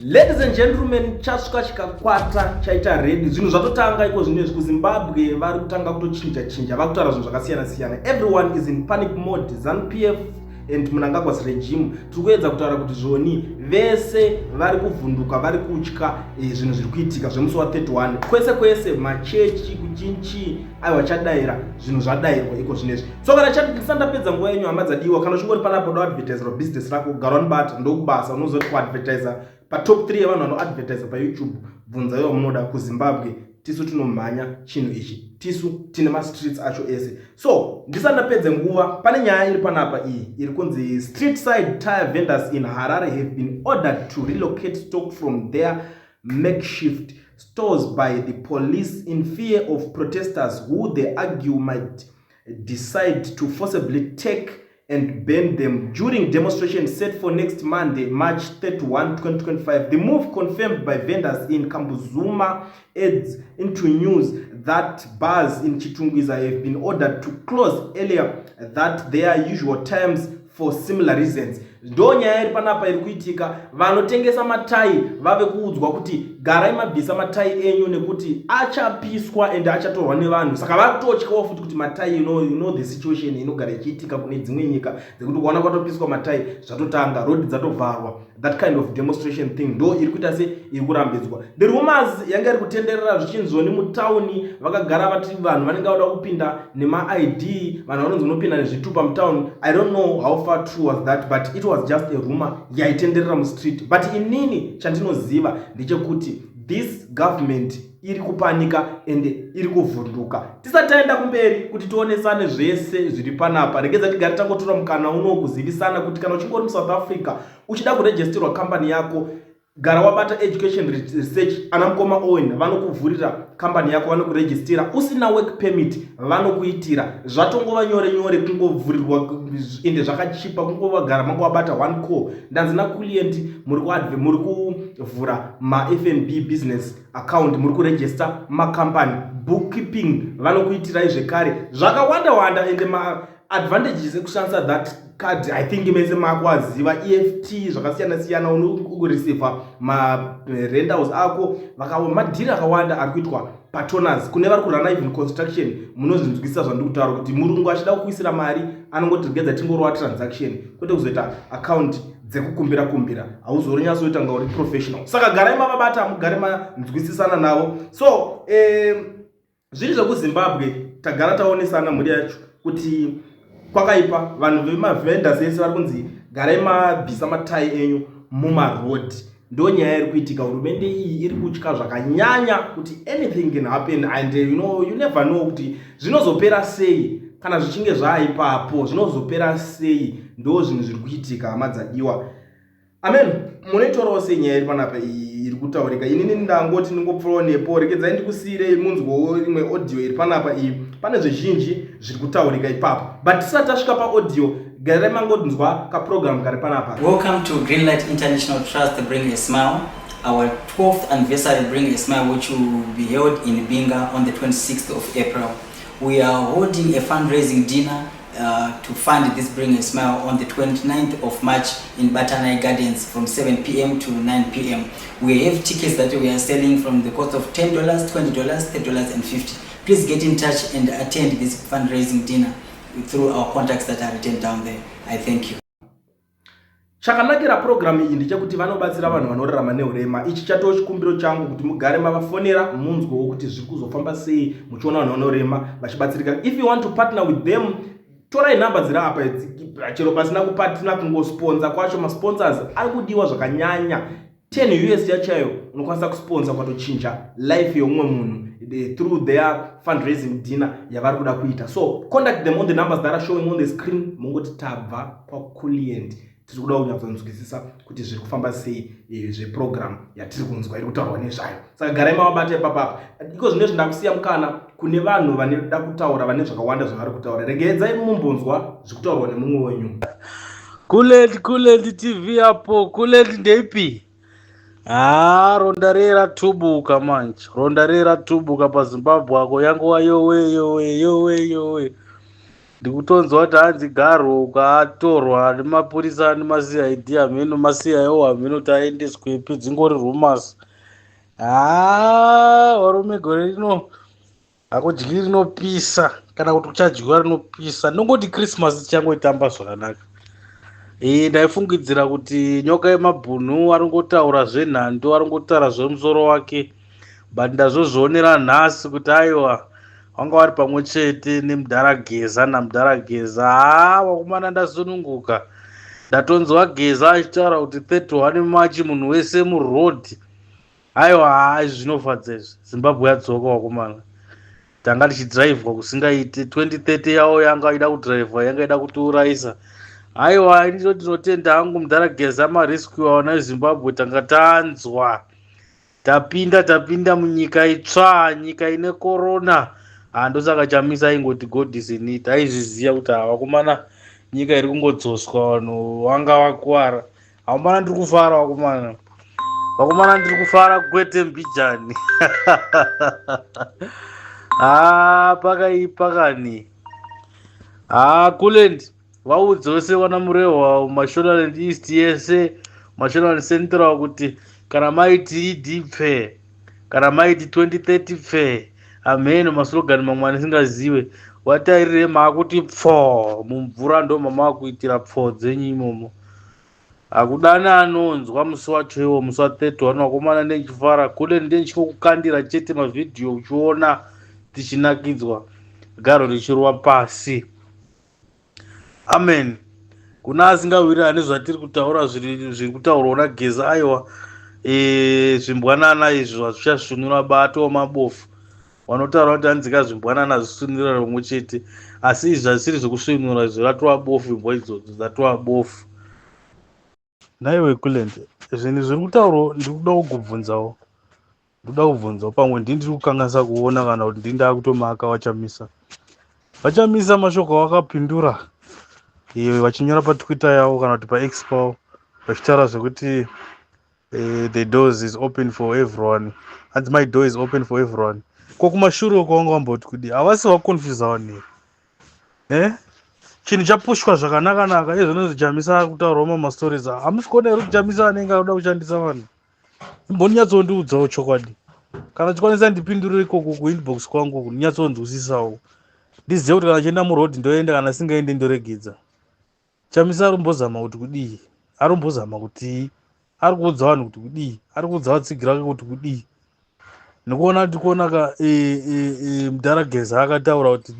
Ladies and gentlemen, chasvika chikakwata chaita ready. Zvinhu zvatotanga iko zvino izvi kuZimbabwe, vari kutanga kutochinja chinja, vakutaura zvinhu zvakasiyana siyana. Everyone is in panic mode. ZANU PF and Mnangagwa's regime, tiri kuedza kutaura kuti zvoni vese vari kuvhunduka, vari kutya zvinhu zviri kuitika zvemusi wa31 kwese kwese, machechi kuchinchi. Aiwa, chadaira, zvinhu zvadairwa iko zvinezvi. So kana ndisati ndapedza nguva yenyu, hama dzadiwa, kana uchingori panapo da advertiserwa business rako, gara wanibata, ndokubasa. Unozoti kuadvertisa patop 3 yevanhu vanoadvertisa paYouTube, bvunza iwo munoda kuZimbabwe. Tisu tinomhanya chinhu ichi, tisu tine mastreets acho ese. So ndisati ndapedze nguva, pane nyaya iri panapa iyi iri kunzi street side tyre vendors in Harare have been ordered to relocate stock from their makeshift stores by the police in fear of protesters who they argue might decide to forcibly take and burn them during demonstration set for next Monday, March 31, 2025. The move, confirmed by vendors in Kambuzuma, adds into news that bars in Chitungwiza have been ordered to close earlier than their usual times for similar reasons. Ndo nyaya iri panapa iri kuitika. Vanotengesa matai vave kuudzwa kuti garai mabvisa matai enyu nekuti achapiswa ende achatorwa nevanhu. Saka vakutotyawo futi kuti matai, you know the situation inogara ichiitika kune dzimwe nyika dzekuti ukaona kwatopiswa matai, zvatotanga, road dzatovharwa. That kind of demonstration thing ndo iri kuita se iri kurambidzwa. The rumors yanga iri kutenderera zvichinzoni mutauni, vakagara vati vanhu vanenge vada kupinda nemaID, vanhu vanonzi unopinda nezvitupa mutauni. I don't know how far true was that, but it was just a rumor yaitenderera mustreet. But inini chandinoziva ndechekuti this government iri kupanika ende iri kuvhunduka. Tisati taenda kumberi kuti tionesane zvese zviri panapa, regedza tigare tangotora mukana uno kuzivisana kuti kana uchinge uri muSouth Africa uchida kuregisterwa kambani yako, gara wabata Education Research. Ana mukoma Owen vanokuvhurira kambani yako, vanokurejistira usina work permit, vanokuitira. Zvatongova nyore nyore kungovhurirwa ende zvakachipa, kungovagara manga wabata one call. Ndanzi naclient muri kuvhura maFNB business account, muri kuregister makambani, bookkeeping vanokuitirai zvekare, zvakawanda wanda. Ende maadvantages ekushandisa that card, I think mese makuaziva, EFT zvakasiyana siyana, unokureceiva marentals ako, madhiri akawanda ari kuitwa patoners kune vari kurana even construction. Munozvinzwisisa zvandiri kutaura kuti murungu achida kukuisira mari anongoti regedza tingorova transaction, kwete kuzoita account dzekukumbira kumbira, hauzorinyatsoita nga uri professional. Saka garai mavabata, mugare manzwisisana navo. So zviri zvekuZimbabwe tagara taonesana mhuri yacho kuti kwakaipa. Vanhu vemavendors ese vari kunzi garai mabvisa matai enyu mumarodhi. Ndo nyaya iri kuitika. Hurumende iyi iri kutya zvakanyanya kuti anything can happen and you never know kuti zvinozopera sei. Kana zvichinge zvaipapo, zvinozopera sei? Ndo zvinhu zviri kuitika, hama dzadiwa. Amen. Munoitorawo sei nyaya iri panapa iyi iri kutaurika? Inini ndangoti ndingopfuurawo nepo. Regedzai ndikusiyirei munzwowo imwe audio iri panapa iyi. Pane zvizhinji zviri kutaurika ipapo, but tisati tasvika paaudio, garai mangonzwa kaprogram kari panapa. Welcome to Greenlight International Trust Bring a Smile, our 12th anniversary Bring a Smile, which will be held in Binga on the 26th of April. We are holding a fundraising dinner to fund this Bring a Smile on the 29th of March in Batanai Gardens from 7 p.m. to 9 p.m. We have tickets that we are selling from the cost of $10, $20, $30 and 50. Please get in touch and attend this fundraising dinner through our contacts that are written down there. I thank you. Chakanakira purogiramu iyi ndechekuti vanobatsira vanhu vanorarama neurema. Ichi chatoo chikumbiro changu kuti mugare mavafonera, munzwewo kuti zviri kuzofamba sei, muchiona vanhu vanorema vachibatsirika. If you want to partner with them, torai nhamba dziri apa idzi. Chero pasina kupartner, kungosponsa kwacho, masponsors ari kudiwa zvakanyanya. 10 US yachayo unokwanisa kusponsa kwatochinja life yeumwe munhu through their fundraising dinner yavari kuda kuita. So contact them on the numbers that are showing on the screen. Mungoti tabva kwaClient, tiri kuda kunyatsonzwisisa kuti zviri kufamba sei zveprogram yatiri kunzwa iri kutaurwa nezvayo. Saka garai mavabata ipapapa. Iko zvino zvindakusiya mukana kune vanhu vanoda kutaura, vane zvakawanda zvavari kutaura. Regedzai mumbonzwa zviri kutaurwa nemumwe wenyu. Kuleli, Kuleli TV apo. Kuleli, ndeipi? Ha, ronda rei ratubuka manje, ronda rei ratubuka paZimbabwe ako, yanguva yowe yowe yowe yowe. Ndikutonzwa kuti hanzi Garwe ukatorwa nemapurisa nemaCID, hameno maCIO, hameno kuti aendeswepi, dzingori rumors. Haa, varume, gore rino hakudyi rinopisa, kana kuti kuchadyiwa rinopisa. Ndongoti Christmas tichangoitamba zvakanaka. Ndaifungidzira kuti Nyoka yemabhunu aringotaura zvenhando, aringotaura zvemusoro wake, but ndazozvionera nhasi kuti aiwa, vanga vari pamwe chete nemudhara Geza namudhara Geza. Haa, vakomana, ndasununguka. Ndatonzwa Geza achitaura kuti 31 March munhu wese muroad. Aiwa, haa, izvi zvinofadza izvi. Zimbabwe yadzoka, vakomana. Tanga tichidhiraivhwa kusingaiti. 2030 yavo yanga ida kudhiraivhwa, yanga ida kutiurayisa. Aiwa, ini tinotenda hangu mudhara Geza marescue vana veZimbabwe. Tanga tanzwa, tapinda munyika itsva, nyika ine korona. Handosaka Chamisa aingoti "God is in it". Aizviziva kuti havakomana, nyika iri kungodzoswa, vanhu vanga vakuwara. Vakomana, ndiri kufara, vakomana, vakomana, ndiri kufara kwete mbijani. Ha, pakaipa kani. Ha, Kulend, vaudze vese vana Murehwa, Mashonaland East yese, Mashonaland Central, kuti kana maiti ED pfe, kana maiti 2030 pfe, hameno maslogani mamwe anisingazive, watairire maakuti pfo mumvura, ndo mamakuitira pfo dzenyu imomo. Hakudana anonzwa musi wacho iwo, musi wa31. Vakomana, ndendichifara kule, ndendichingokukandira chete mavhidhiyo uchiona tichinakidzwa, garo richirova pasi. Amen. Kuna asingawirirani nezvatiri kutaura, zviri kutaurwa naGeza, aiwa, zvimbwanana izvo hazvichasvinura bato mabofu. Vanotaura kuti anzika zvimbwanana zvisunura rimwe chete, asi izvi hazvisiri zvekusvinura izvo, ratova bofu. Imbwa idzodzo dzatova bofu. Naiwe Kulend, zvinhu zviri kutaurwa, ndiri kuda kugubvunzawo, ndoda kubvunzawo. Pamwe ndini ndiri kukanganisa kuona, kana kuti ndini ndaakutomaka vaChamisa. VaChamisa, mashoko avakapindura vachinyora paTwitter yavo kana kuti paX pavo, vachitaura zvekuti "The doors is open for everyone", hanzi "My door is open for everyone". Ko kumashure uko vanga vamboti kudi? Havasi vaconfusa vanhu here? Chinhu chapushwa zvakanaka-naka izvonozvi. Chamisa ari kutaurawo mamastories. Hamusi kuona here kuti Chamisa anenge akuda kushandisa vanhu? Imbonyatsondiudzawo chokwadi. Kana chikwanisa, ndipindurire ikoko kuinbox kwangu, ndinyatsonzwisisawo, ndizive kuti kana chienda muroad ndoenda, kana singaendi ndoregedza. Chamisa arumbozama kuti kudii? Arumbozama kuti ari kuudza vanhu kuti kudii? Ari kuudza vatsigiri vake kuti kudii? Nekuona tikuona ka mudhara Geza akataura kuti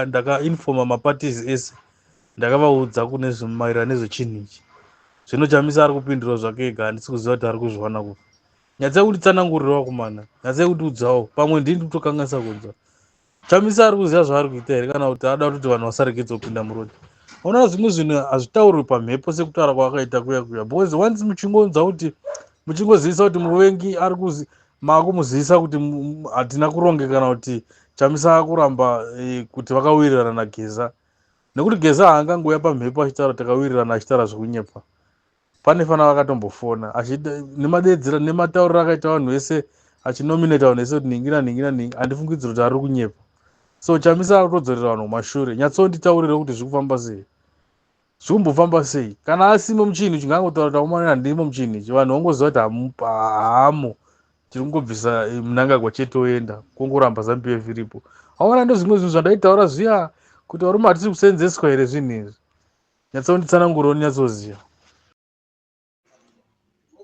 ndakainfoma maparties ese, ndakavaudza kune maererano nezvechinhu ichi. Zvino Chamisa ari kupindura zvake ega. Handisi kuziva kuti ari kuzviwana kupi. Nyatsai kutitsanangurirawo kumana, nyatsai kutiudzawo. Pamwe ndini kutokanganisa kunzwa. Chamisa ari kuziva zvaari kuita here, kana kuti ada kuti vanhu vasaregedza kupinda muroad? Ona, zvimwe zvinhu hazvitaurwi pamhepo sekutaura kwaakaita kuya kuya, because once muchingonzwa kuti, muchingozivisa kuti muvengi ari kuzi, maakumuzivisa kuti hatina kurongeka, kana kuti Chamisa akuramba kuti vakawirirana naGeza. Nekuti Geza haangangouya pamhepo achitaura takawirirana, achitaura zvekunyepa. Pane fana vakatombofona nemadedzera nematauriro akaita vanhu vese, achinominata vanhu vese kuti ningi naningi naningi. Handifungidziri kuti ari kunyepa. So Chamisa ari kutodzorera vanhu kumashure. Nyatsonditaurire kuti zviri kufamba sei, zviri kumbofamba sei. Kana asimo muchinhu chingangotaura kuti akomana, handimo muchinhu ichi, vanhu vangoziva kuti haamo, tiri kungobvisa Mnangagwa chete, oenda, kungoramba ZANU PF iripo. Aona, ndo zvimwe zvinhu zvandaitaura zviya kuti varume, hatisi kusenzeswa here zvinhu izvi? Nyatsonditsanangurawo, ndinyatsoziva.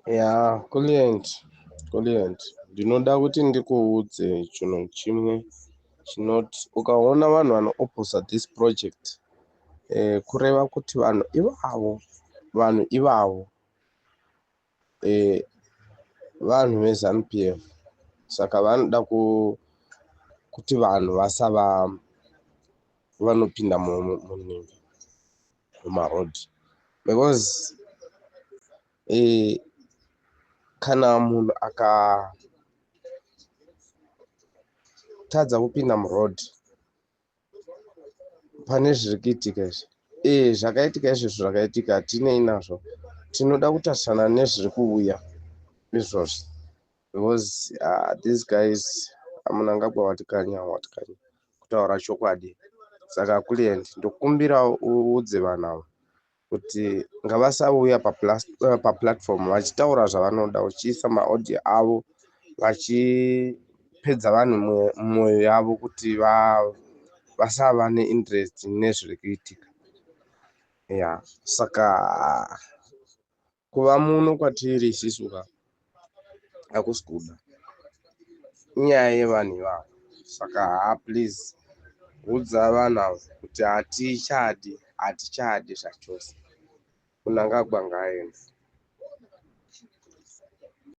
Ya, Kulient, Kulient, ndinoda kuti ndikuudze chinhu chimwe chinoti ukaona vanhu vanoopposa this project, kureva kuti vanhu ivavo vanhu veZANU PF. Saka vanoda kuti vanhu vasava vanopinda munhingi, mumarodhi, because kana munhu akatadza kupinda muroad pane zviri kuitika izvi, zvakaitika izvozvo, zvakaitika, hatinei nazvo. Tinoda kutarisana nezviri kuuya izvozvi, because these guys, Mnangagwa watikanya, watikanya, kutaura chokwadi. Saka Kulliant, ndokumbirawo uudze vanhu ava kuti ngavasauya paplatform vachitaura zvavanoda, uchiisa maaudio avo vachipedza vanhu mwoyo yavo kuti vasava neinterest nezviri kuitika. Ya, saka kuva muno kwatiri isisu ka hakusi kuda, inyaya yevanhu ivavo. Saka haa, please udza vanhu ava kuti hatichadi, hatichadi zvachose. Mnangagwa ngaaende.